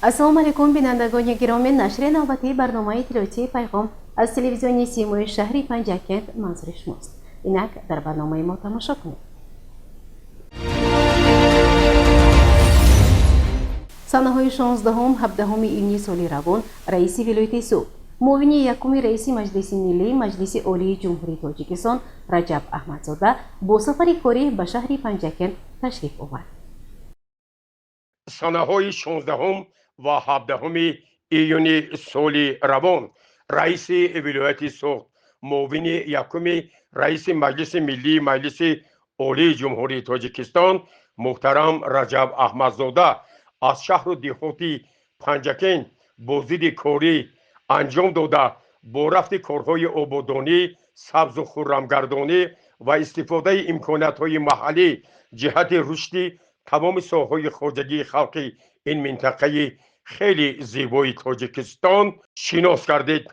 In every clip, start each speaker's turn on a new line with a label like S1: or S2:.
S1: Ассалому алайкум, бинандагони гиромӣ. Нашри навбатии барномаи иттилоотии «Пайғом» аз телевизиони Симои шаҳри Панҷакент манзури шумост. Инак дар барномаи мо тамошо кунед. Санаҳои 16-ҳум, 17-уми июни соли равон раиси вилояти Суғд, муовини якуми раиси Маҷлиси Миллӣ, Маҷлиси Олии Ҷумҳурии Тоҷикистон Раҷаб Аҳмадзода бо сафари корӣ ба шаҳри Панҷакент ташриф овард.
S2: Санаҳои 16-ум ва 17-уми июни соли равон раиси вилояти Суғд, муовини якуми раиси Маҷлиси Миллии, Маҷлиси Олии Ҷумҳурии Тоҷикистон муҳтарам Раҷаб Аҳмадзода аз шаҳру деҳоти Панҷакент боздиди корӣ анҷом дода, бо рафти корҳои ободонӣ, сабзу хуррамгардонӣ ва истифодаи имкониятҳои маҳаллӣ ҷиҳати рушди тамоми соҳаҳои хоҷагии халқи ин минтақаи хеле зебои Тоҷикистон шинос гардид.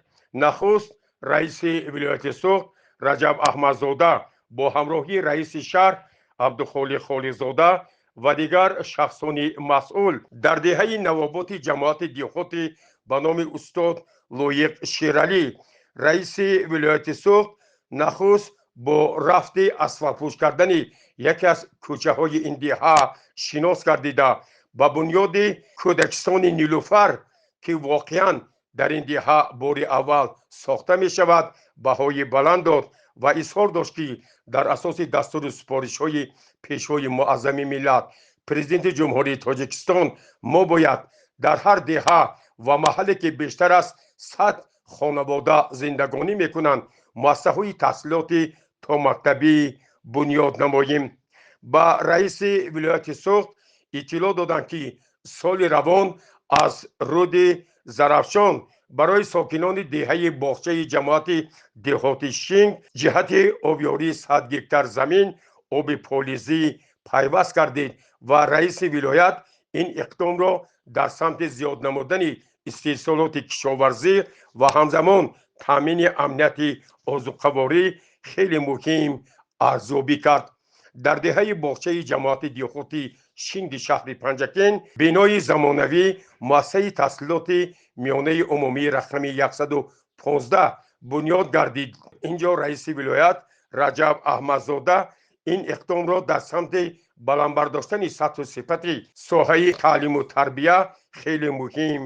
S2: Нахуст раиси вилояти Суғд Раҷаб Аҳмадзода бо ҳамроҳии раиси шаҳр Абдухолиқ Холиқзода ва дигар шахсони масъул дар деҳаи Навоботи ҷамоати деҳоти ба номи устод Лоиқ Шералӣ раиси вилояти Суғд нахуст бо рафти асфалтпӯш кардани яке аз кӯчаҳои ин деҳа шинос гардида, ба бунёди кӯдакистони Нилуфар, ки воқеан дар ин деҳа бори аввал сохта мешавад, баҳои баланд дод ва изҳор дошт, ки дар асоси дастуру супоришҳои Пешвои Муаззами миллат, Президенти Ҷумҳурии Тоҷикистон, мо бояд дар ҳар деҳа ва маҳалле, ки бештар аз 100 хонавода зиндагонӣ мекунанд, муассисаҳои таҳсилоти томактабӣ бунёд намоем. Ба раиси вилояти Суғд иттилоъ доданд, ки соли равон аз руди Зарафшон барои сокинони деҳаи боғчаи ҷамоати деҳоти Шинг ҷиҳати обёрии 100 гектар замин оби полизӣ пайваст гардид ва раиси вилоят ин иқдомро дар самти зиёд намудани истеҳсолоти кишоварзӣ ва ҳамзамон таъмини амнияти озуқаворӣ хеле муҳим арзёбӣ кард. Дар деҳаи боғчаи ҷамоати деҳоти Шинги шаҳри Панҷакент бинои замонавӣ, муассисаи таҳсилоти миёнаи умумии рақами 115 бунёд гардид. Инҷо раиси вилоят Раҷаб Аҳмадзода ин иқдомро дар самти баланд бардоштани сатҳу сифати соҳаи таълиму тарбия хеле муҳим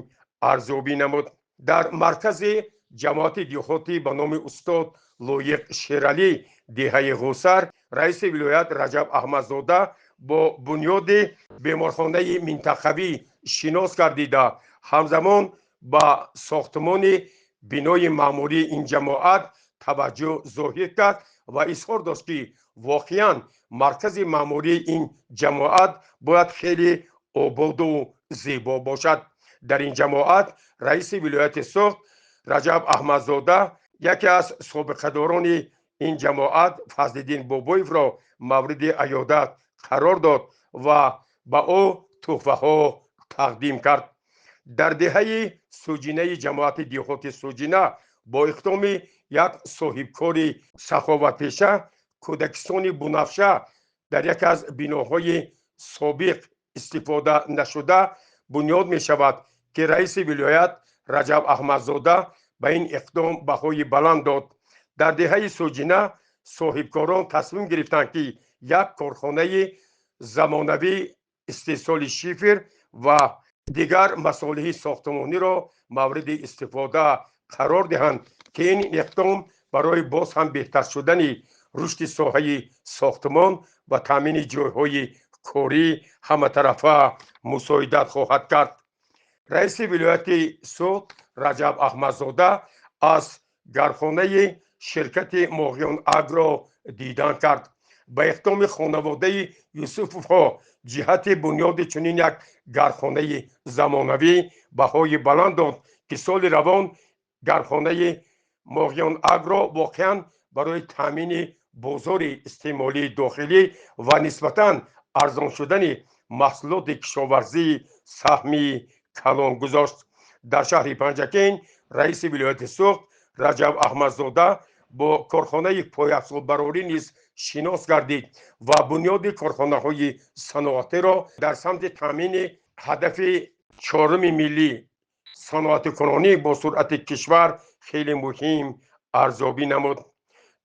S2: арзёбӣ намуд. Дар маркази ҷамоати деҳотӣ ба номи устод Лоиқ Шералӣ деҳаи Ғусар раиси вилоят Раҷаб Аҳмадзода бо бунёди беморхонаи минтақавӣ шинос гардида, ҳамзамон ба сохтмони бинои маъмурии ин ҷамоат таваҷҷӯҳ зоҳир кард ва изҳор дошт, ки воқеан маркази маъмурии ин ҷамоат бояд хеле ободу зебо бошад. Дар ин ҷамоат раиси вилояти Суғд Раҷаб Аҳмадзода яке аз собиқадорони ин ҷамоат Фазлиддин Бобоевро мавриди аёдат қарор дод ва ба ӯ туҳфаҳо тақдим кард. Дар деҳаи Суҷинаи ҷамоати деҳоти Суҷина бо иқдоми як соҳибкори саховатпеша кӯдакистони Бунафша дар яке аз биноҳои собиқ истифода нашуда бунёд мешавад, ки раиси вилоят Раҷаб Аҳмадзода ба ин иқдом баҳои баланд дод. Дар деҳаи Суҷина соҳибкорон тасмим гирифтанд, ки як корхонаи замонавӣ истеҳсоли шифер ва дигар масолеҳи сохтмониро мавриди истифода қарор диҳанд, ки ин иқдом барои боз ҳам беҳтар шудани рушди соҳаи сохтмон ва таъмини ҷойҳои корӣ ҳаматарафа мусоидат хоҳад кард. Раиси вилояти Суғд Раҷаб Аҳмадзода аз гармхонаи ширкати Моғиён Агро дидан кард. Ба иқдоми хонаводаи Юсуфовҳо ҷиҳати бунёди чунин як гармхонаи замонавӣ баҳои баланд дод, ки соли равон гармхонаи Моғиён Агро воқеан барои таъмини бозори истеъмолии дохилӣ ва нисбатан арзон шудани маҳсулоти кишоварзӣ саҳми калон гузошт. Дар шаҳри Панҷакент раиси вилояти Суғд Раҷаб Аҳмадзода бо корхонаи пойафзолбарорӣ низ шинос гардид ва бунёди корхонаҳои саноатиро дар самти таъмини ҳадафи Чоруми миллӣ саноатикунонӣ бо суръати кишвар хеле муҳим арзёбӣ намуд.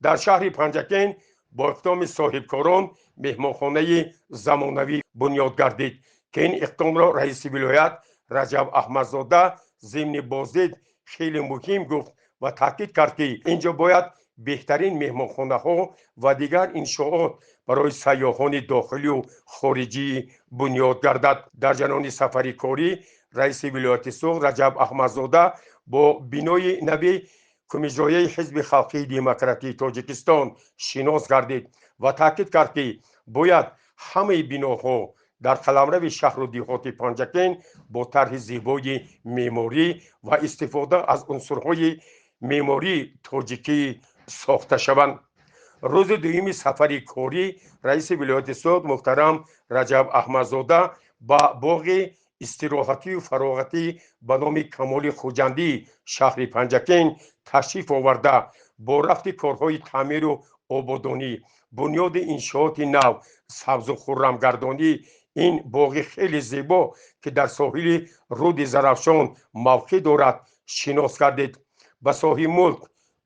S2: Дар шаҳри Панҷакент бо иқдоми соҳибкорон меҳмонхонаи замонавӣ бунёд гардид, ки ин иқдомро раиси вилоят Раҷаб Аҳмадзода зимни боздид хеле муҳим гуфт ва таъкид кард, ки ин ҷо бояд беҳтарин меҳмонхонаҳо ва дигар иншоот барои сайёҳони дохилию хориҷӣ бунёд гардад. Дар ҷараёни сафари корӣ раиси вилояти Суғд Раҷаб Аҳмадзода бо бинои нави Кумиҷрояи Ҳизби халқии демократии Тоҷикистон шинос гардид ва таъкид кард, ки бояд ҳамаи биноҳо дар қаламрави шаҳру деҳоти Панҷакент бо тарҳи зебои меъморӣ ва истифода аз унсурҳои меъмории тоҷикӣ сохта шаванд. Рӯзи дуюми сафари корӣ раиси вилояти Суғд муҳтарам Раҷаб Аҳмадзода ба боғи истироҳатию фароғатӣ ба номи Камоли Хуҷандӣ шаҳри Панҷакент ташриф оварда, бо рафти корҳои таъмиру ободонӣ, бунёди иншооти нав, сабзу хуррамгардонӣ ин боғи хеле зебо, ки дар соҳили руди Зарафшон мавқеъ дорад, шинос гардид. Ба соҳибмулк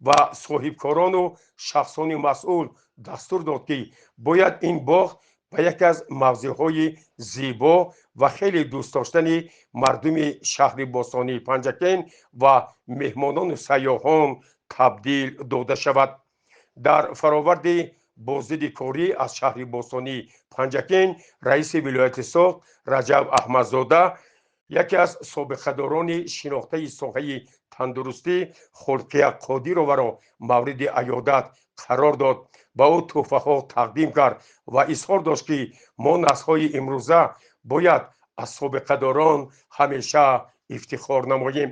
S2: ва соҳибкорону шахсони масъул дастур дод, ки бояд ин боғ ба яке аз мавзеъҳои зебо ва хеле дӯстдоштани мардуми шаҳри бостонии Панҷакент ва меҳмонону сайёҳон табдил дода шавад. Дар фароварди боздиди корӣ аз шаҳри бостонии Панҷакент раиси вилояти Суғд Раҷаб Аҳмадзода яке аз собиқадорони шинохтаи соҳаи тандурустӣ Хулқия Қодироваро мавриди аёдат қарор дод, ба ӯ тӯҳфаҳо тақдим кард ва изҳор дошт, ки мо наслҳои имрӯза бояд аз собиқадорон ҳамеша ифтихор намоем.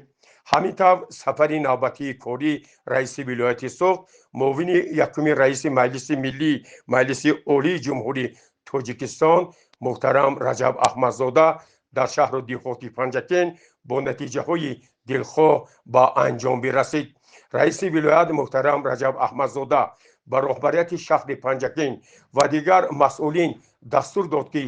S2: Ҳамин тавр, сафари навбатии корӣ раиси вилояти Суғд, муовини якуми раиси Маҷлиси миллӣ Маҷлиси Олии Ҷумҳурии Тоҷикистон муҳтарам Раҷаб Аҳмадзода дар шаҳру деҳоти Панҷакент бо натиҷаҳои дилхоҳ ба анҷом бирасид. Раиси вилоят муҳтарам Раҷаб Аҳмадзода ба роҳбарияти шаҳри Панҷакент ва дигар масъулин дастур дод, ки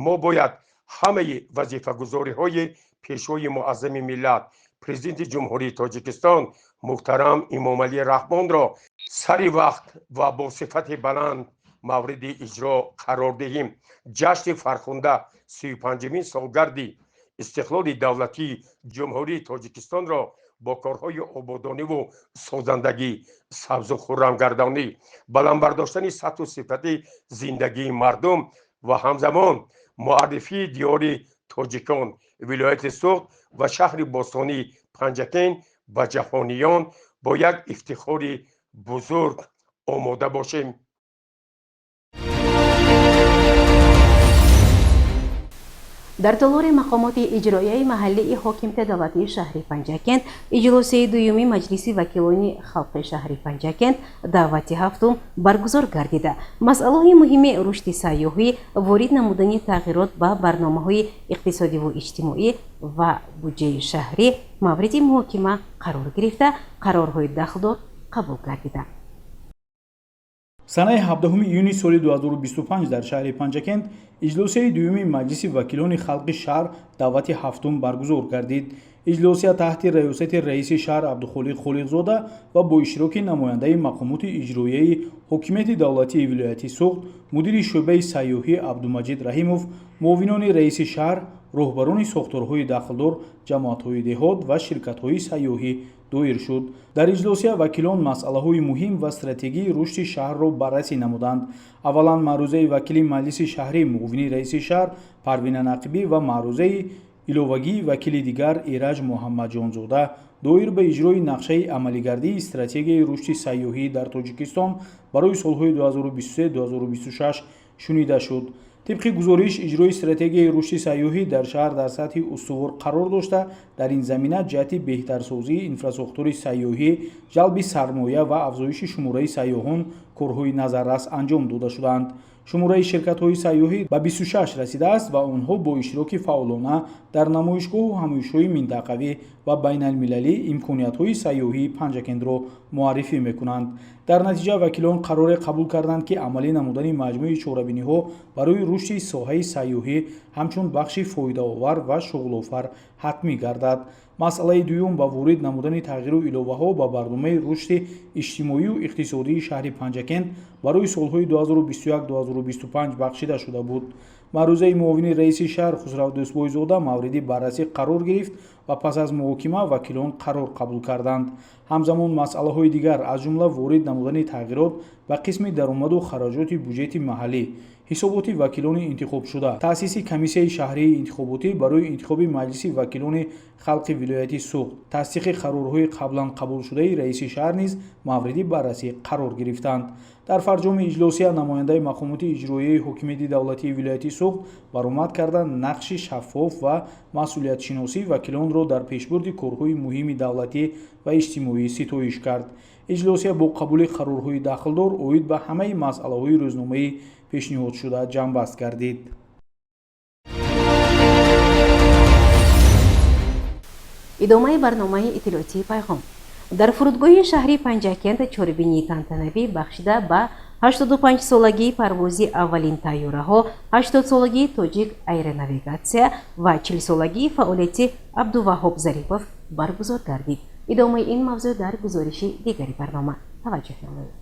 S2: мо бояд ҳамаи вазифагузориҳои Пешвои муаззами миллат, Президенти Ҷумҳурии Тоҷикистон муҳтарам Эмомалӣ Раҳмонро сари вақт ва бо сифати баланд мавриди иҷро қарор диҳем. Ҷашни фархунда 35-умин солгарди истиқлоли давлатии Ҷумҳурии Тоҷикистонро бо корҳои ободониву созандагӣ, сабзу хуррамгардонӣ, баланд бардоштани сатҳу сифати зиндагии мардум ва ҳамзамон муаррифии диёри тоҷикон, вилояти Суғд ва шаҳри бостонии Панҷакент ба ҷаҳониён бо як ифтихори бузург омода бошем.
S1: Дар толори мақомоти иҷроияи маҳаллии ҳокимияти давлатии шаҳри Панҷакент иҷлосияи дуюми Маҷлиси вакилони халқи шаҳри Панҷакент даъвати ҳафтум баргузор гардида, масъалаҳои муҳими рушди сайёҳӣ, ворид намудани тағйирот ба барномаҳои иқтисодиву иҷтимоӣ ва буҷаи шаҳрӣ мавриди муҳокима қарор гирифта, қарорҳои дахлдор қабул гардида.
S3: Санаи 17 июни соли 2025 дар шаҳри Панҷакент иҷлосияи дуюми Маҷлиси вакилони халқи шаҳр даъвати ҳафтум баргузор гардид. Иҷлосия таҳти раёсати раиси шаҳр Абдухолиқ Холиқзода ва бо иштироки намояндаи мақомоти иҷроияи ҳокимияти давлатии вилояти Суғд, мудири шӯъбаи сайёҳӣ Абдумаҷид Раҳимов, муовинони раиси шаҳр, роҳбарони сохторҳои дахлдор, ҷамоатҳои деҳот ва ширкатҳои сайёҳӣ доир шуд. Дар иҷлосия вакилон масъалаҳои муҳим ва стратегии рушди шаҳрро баррасӣ намуданд. Аввалан, маърузаи вакили маҷлиси шаҳрӣ, муовини раиси шаҳр Парвина Нақибӣ ва маърузаи иловагии вакили дигар Эраҷ Муҳаммадҷонзода доир ба иҷрои нақшаи амалигардии стратегияи рушди сайёҳӣ дар Тоҷикистон барои солҳои 2023-2026 шунида шуд. Тибқи гузориш, иҷрои стратегияи рушди сайёҳӣ дар шаҳр дар сатҳи устувор қарор дошта, дар ин замина ҷиҳати беҳтарсозии инфрасохтори сайёҳӣ, ҷалби сармоя ва афзоиши шумораи сайёҳон корҳои назаррас анҷом дода шудаанд. Шумораи ширкатҳои сайёҳӣ ба 26 расидааст ва онҳо бо иштироки фаъолона дар намоишгоҳу ҳамоишҳои минтақавӣ ва байналмилалӣ имкониятҳои сайёҳии Панҷакентро муаррифӣ мекунанд. Дар натиҷа вакилон қароре қабул карданд, ки амалӣ намудани маҷмӯи чорабиниҳо барои рушди соҳаи сайёҳӣ ҳамчун бахши фоидаовар ва шуғлофар ҳатмӣ гардад. Масъалаи дуюм ба ворид намудани тағйиру иловаҳо ба барномаи рушди иҷтимоию иқтисодии шаҳри Панҷакент барои солҳои 2021-2025 бахшида шуда буд. Маърузаи муовини раиси шаҳр Хусрав Дӯстбойзода мавриди баррасӣ қарор гирифт ва пас аз муҳокима вакилон қарор қабул карданд. Ҳамзамон масъалаҳои дигар, аз ҷумла ворид намудани тағйирот ба қисми даромаду хароҷоти буҷети маҳаллӣ, ҳисоботи вакилони интихобшуда, таъсиси комиссияи шаҳрии интихоботӣ барои интихоби Маҷлиси вакилони халқи вилояти Суғд, тасдиқи қарорҳои қаблан қабулшудаи раиси шаҳр низ мавриди баррасӣ қарор гирифтанд. Дар фарҷоми иҷлосия намояндаи мақомоти иҷроияи ҳокимияти давлатии вилояти Суғд баромад карда, нақши шаффоф ва масъулиятшиносии вакилонро дар пешбурди корҳои муҳими давлатӣ ва иҷтимоӣ ситоиш кард. Иҷлосия бо қабули қарорҳои дахлдор оид ба ҳамаи масъалаҳои рӯзномаи пешниҳодшуда ҷамъбаст гардид.
S1: Идомаи барномаи иттилоотии «Пайғом». Дар фурудгоҳи шаҳри Панҷакент чорабинии тантанавӣ бахшида ба 85-солагии парвози аввалин тайёраҳо, 80-солагии Тоҷик аэронавигатсия ва 40-солагии фаъолияти Абдуваҳҳоб Зарипов баргузор гардид. Идомаи ин мавзӯъ дар гузориши дигари барнома. Таваҷҷӯҳ намоед.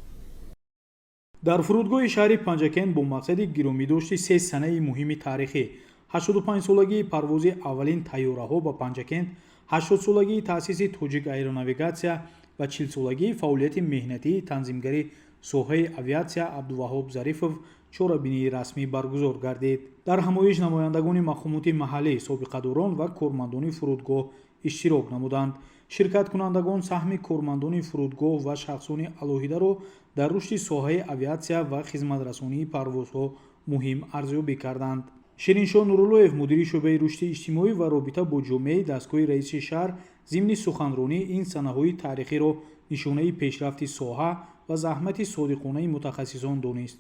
S3: Дар фурудгоҳи шаҳри Панҷакент бо мақсади гиромидошти се санаи муҳими таърихӣ: 85-солагии парвози аввалин тайёраҳо ба Панҷакент, 80-солагии таъсиси Тоҷик аэронавигатсия ва 40-солагии фаъолияти меҳнатии танзимгари соҳаи авиатсия Абдуваҳҳоб Зарифов чорабинии расмӣ баргузор гардид. Дар ҳамоиш намояндагони мақомоти маҳаллӣ, собиқадорон ва кормандони фурудгоҳ иштирок намуданд. Ширкаткунандагон саҳми кормандони фурудгоҳ ва шахсони алоҳидаро дар рушди соҳаи авиатсия ва хизматрасонии парвозҳо муҳим арзёбӣ карданд. Шириншоҳ Нуруллоев, мудири шӯъбаи рушди иҷтимоӣ ва робита бо ҷомеаи дастгоҳи раиси шаҳр, зимни суханронӣ ин санаҳои таърихиро нишонаи пешрафти соҳа ва заҳмати содиқонаи мутахассисон донист.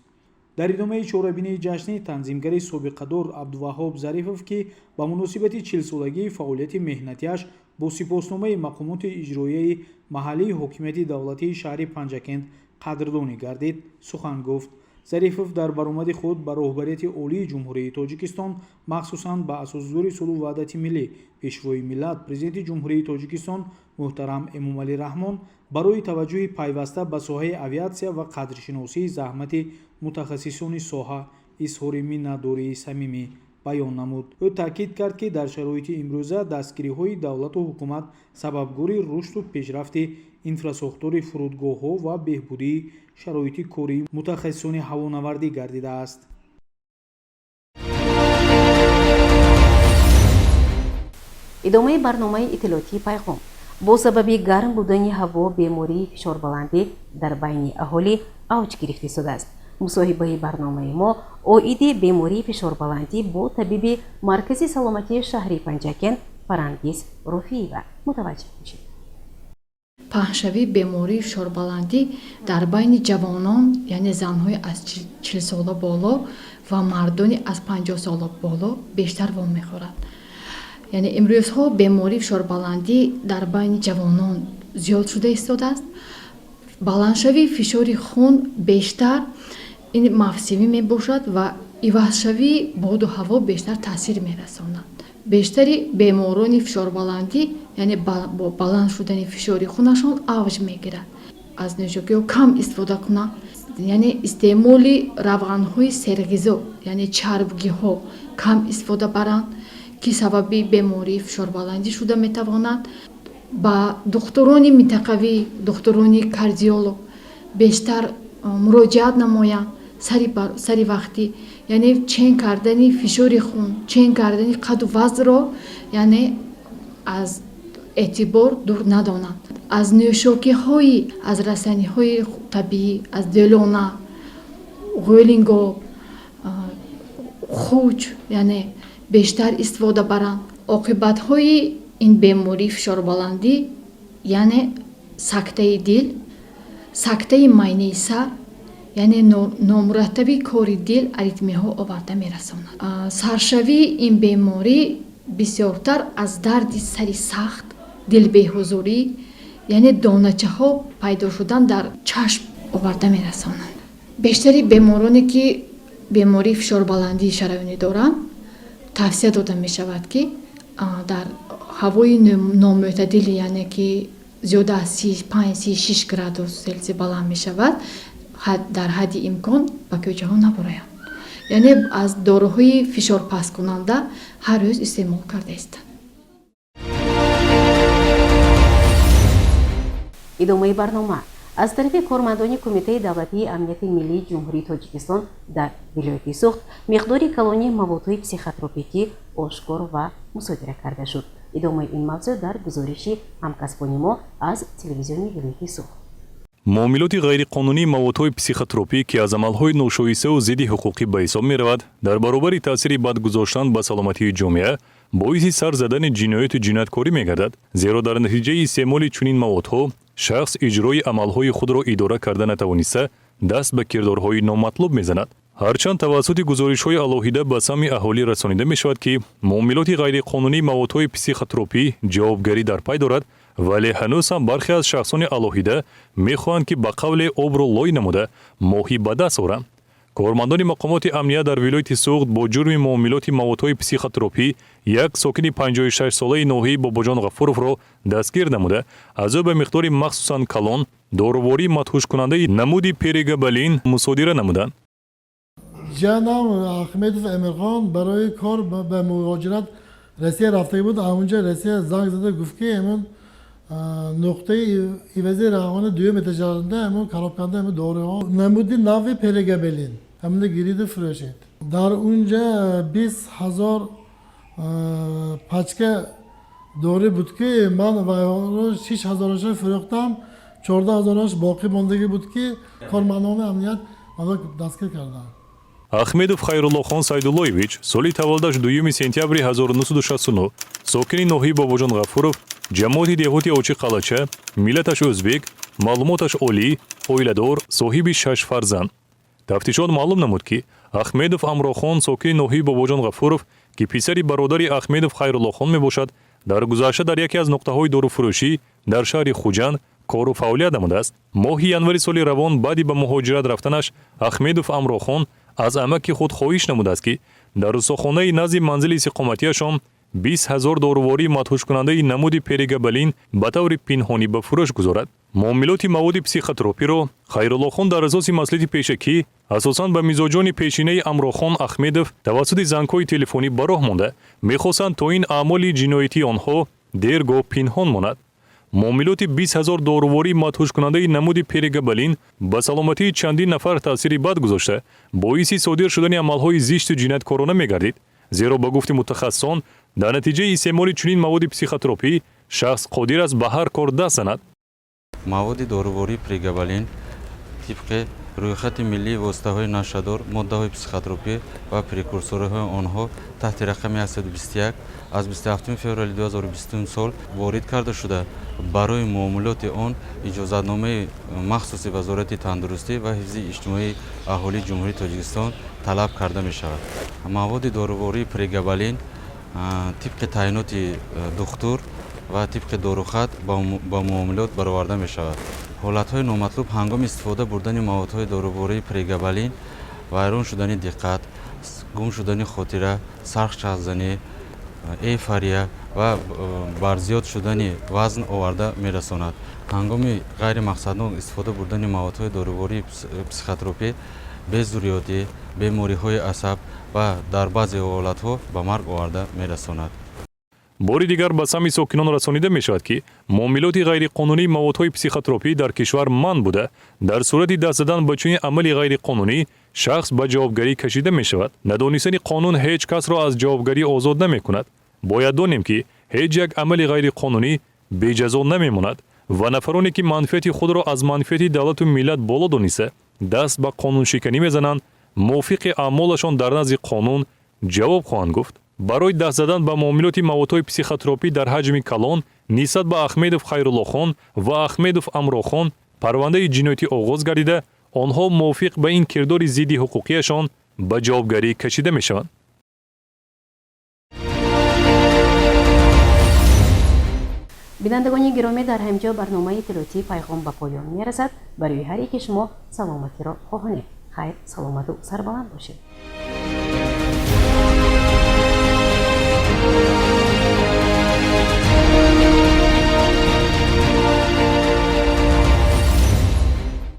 S3: Дар идомаи чорабинии ҷашнӣ танзимгари собиқадор Абдуваҳҳоб Зарифов, ки ба муносибати 40-солагии фаъолияти меҳнатиаш бо сипосномаи мақомоти иҷроияи маҳаллии ҳокимияти давлатии шаҳри Панҷакент қадрдонӣ гардид, сухан гуфт. Зарифов дар баромади худ ба роҳбарияти олии Ҷумҳурии Тоҷикистон, махсусан ба асосгузори сулҳу ваҳдати миллӣ, Пешвои миллат, Президенти Ҷумҳурии Тоҷикистон муҳтарам Эмомалӣ Раҳмон барои таваҷҷӯҳи пайваста ба соҳаи авиатсия ва қадршиносии заҳмати мутахассисони соҳа изҳори миннатдории самимӣ баён намуд. Ӯ таъкид кард, ки дар шароити имрӯза дастгириҳои давлату ҳукумат сабабгори рушду пешрафти инфрасохтори фурудгоҳҳо ва беҳбудии шароити кории мутахассисони ҳавонавардӣ гардидааст.
S1: Идомаи барномаи иттилоотии «Пайғом». Бо сабаби гарм будани ҳаво бемории фишорбаландӣ дар байни аҳолӣ авҷ гирифта истодааст. Мусоҳибаи барномаи мо оиди бемории фишорбаландӣ бо табиби Маркази саломатии шаҳри Панҷакент Фарангиз Руфиева. Мутаваҷҷеҳ бошед.
S4: Паҳншавии бемории фишорбаландӣ дар байни ҷавонон, яъне занҳои аз 40 сола боло ва мардони аз 50 сола боло бештар вомехӯрад. Яъне имрӯзҳо бемории фишорбаландӣ дар байни ҷавонон зиёд шуда истодааст. Баландшавии фишори хун бештар ин мавсимӣ мебошад ва ивазшавии боду ҳаво бештар таъсир мерасонад. Бештари беморони фишорбаландӣ, яъне бо баланд шудани фишори хунашон авҷ мегирад. Аз нӯшокиҳо кам истифода кунанд, яъне истеъмоли равғанҳои серғизо, яъне чарбгиҳо кам истифода баранд, ки сабаби бемории фишорбаландӣ шуда метавонад. Ба духтурони минтақавӣ, духтурони кардиолог бештар муроҷиат намоянд сари вақтӣ, яъне чен кардани фишори хун, чен кардани қадду вазнро, яъне аз эътибор дур надонанд. Аз нӯшокиҳои аз растаниҳои табиӣ, аз делона, ғӯлингоб, хуч, яъне бештар истифода баранд. Оқибатҳои ин бемории фишорбаландӣ, яъне сактаи дил, сактаи майнаи сар. Яъне номураттаби кори дил, аритмияҳо оварда мерасонад. Саршавии ин беморӣ бисёртар аз дарди сари сахт, дилбеҳузурӣ, яъне доначаҳо пайдо шудан дар чашм оварда мерасонанд. Бештари бемороне, ки бемории фишорбаландии шараёнӣ доранд, тавсия дода мешавад, ки дар ҳавои номӯътадили, яъне ки зиёда аз 35-36 градус Селсий баланд мешавад, дар ҳадди имкон ба кӯчаҳо набароянд, яъне аз доруҳои фишорпасткунанда ҳар рӯз истеъмол карда истанд.
S1: Идомаи барнома. Аз тарафи кормандони Кумитаи давлатии амнияти миллии Ҷумҳурии Тоҷикистон дар вилояти Суғд миқдори калони маводҳои психотропикӣ ошкор ва мусодира карда шуд. Идомаи ин мавзӯъ дар гузориши ҳамкасбони мо аз телевизиони вилояти Суғд.
S5: Муомилоти ғайриқонунии маводҳои психотропӣ, ки аз амалҳои ношоиставу зидди ҳуқуқӣ ба ҳисоб меравад, дар баробари таъсири бад гузоштан ба саломатии ҷомеа боиси сар задани ҷинояту ҷинояткорӣ мегардад, зеро дар натиҷаи истеъмоли чунин маводҳо шахс иҷрои амалҳои худро идора карда натавониста, даст ба кирдорҳои номатлуб мезанад. Ҳарчанд тавассути гузоришҳои алоҳида ба самъи аҳолӣ расонида мешавад, ки муомилоти ғайриқонунии маводҳои психотропӣ ҷавобгарӣ дар пай дорад, вале ҳанӯз ҳам бархе аз шахсони алоҳида мехоҳанд, ки ба қавле обро лой намуда моҳӣ ба даст оранд. Кормандони мақомоти амният дар вилояти Суғд бо ҷурми муомилоти маводҳои психотропӣ як сокини 56-солаи ноҳияи Бобоҷон Ғафуровро дастгир намуда, аз ӯ ба миқдори махсусан калон дорувории мадҳушкунандаи намуди прегабалин мусодира намуданд.
S6: Ҷанам Ахмедов Эмирхон барои кор ба муҳоҷират Россия рафтагӣ буд. Онҷа Россия занг зада гуфт, ки ҳамон нуқтаи ивази равони дуюм этажарында ҳамон коробканда ҳамон доруҳо намуди нави прегабалин ҳамина гириду фурӯшед. Дар унҷа 20 000 пачка дорӣ буд, ки ман вайро 6000-аша фурӯхтам, 14 000-аш боқӣ мондагӣ буд, ки кормандони амният маро дастгир карданд.
S5: Ахмедов Хайруллохон Сайдуллоевич, соли таваллудаш 2 сентябри 1969, сокини ноҳияи Бобоҷон Ғафуров, ҷамоати деҳоти Очи Қалача, миллаташ ӯзбек, маълумоташ олӣ, оиладор, соҳиби шаш фарзанд. Тафтишот маълум намуд, ки Ахмедов Амрохон, сокини ноҳияи Бобоҷон Ғафуров, ки писари бародари Ахмедов Хайруллохон мебошад, дар гузашта дар яке аз нуқтаҳои доруфурӯшӣ дар шаҳри Хуҷанд кору фаъолият намудааст. Моҳи январи соли равон, баъди ба муҳоҷират рафтанаш, Ахмедов Амрохон аз амаки худ хоҳиш намудааст, ки дар рустохонаи назди манзили истиқоматиашон 20 000 дорувории мадҳушкунандаи намуди прегабалин ба таври пинҳонӣ ба фурӯш гузорад. Муомилоти маводи психотропиро Хайруллохон дар асоси маслиҳати пешакӣ асосан ба мизоҷони пешинаи Амрохон Ахмедов тавассути зангҳои телефонӣ ба роҳ монда, мехостанд, то ин аъмоли ҷиноятии онҳо дергоҳ пинҳон монад. Муомилоти 20 000 дорувории мадҳушкунандаи намуди прегабалин ба саломатии чандин нафар таъсири бад гузошта, боиси содир шудани амалҳои зишту ҷинояткорона мегардид, зеро ба гуфти мутахассисон, дар натиҷаи истеъмоли чунин маводи психотропӣ шахс қодир аст ба ҳар кор даст занад.
S7: Маводи дорувории прегабалин тибқи рӯйхати миллии воситаҳои нашъадор, моддаҳои психотропӣ ва прекурсорҳои онҳо таҳти рақами 121 аз 27 феврали 2020 сол ворид карда шуда, барои муомилоти он иҷозатномаи махсуси Вазорати тандурустӣ ва ҳифзи иҷтимоии аҳолии Ҷумҳурии Тоҷикистон талаб карда мешавад. Маводи дорувории прегабалин тибқи таъйиноти духтур ва тибқи дорухат ба муомилот бароварда мешавад. Ҳолатҳои номатлуб ҳангоми истифода бурдани маводҳои дорувории прегабалин: вайрон шудани диққат, гум шудани хотира, сархчахзанӣ, эйфория ва барзиёд шудани вазн оварда мерасонад. Ҳангоми ғайримақсаднок истифода бурдани маводҳои дорувории психотропӣ безурётӣ, бемориҳои асаб ва дар баъзе ҳолатҳо ба марг оварда мерасонад.
S5: Бори дигар ба самъи сокинон расонида мешавад, ки муомилоти ғайриқонунии маводҳои психотропӣ дар кишвар манъ буда, дар сурати даст задан ба чунин амали ғайриқонунӣ шахс ба ҷавобгарӣ кашида мешавад. Надонистани қонун ҳеҷ касро аз ҷавобгарӣ озод намекунад. Бояд донем, ки ҳеҷ як амали ғайриқонунӣ беҷазо намемонад ва нафароне, ки манфиати худро аз манфиати давлату миллат боло дониста, даст ба қонуншиканӣ мезананд, мувофиқи аъмолашон дар назди қонун ҷавоб хоҳанд гуфт. Барои даст задан ба муомилоти маводҳои психотропӣ дар ҳаҷми калон нисбат ба Ахмедов Хайруллохон ва Ахмедов Амрохон парвандаи ҷиноятӣ оғоз гардида, Онҳо мувофиқ ба ин кирдори зидди ҳуқуқияшон ба ҷавобгарӣ кашида мешаванд.
S1: Бинандагони гиромӣ, дар ҳамин ҷо барномаи иттилоотии Пайғом ба поён мерасад. Барои ҳар яке шумо саломатиро хоҳонем. Хайр, саломату сарбаланд бошед.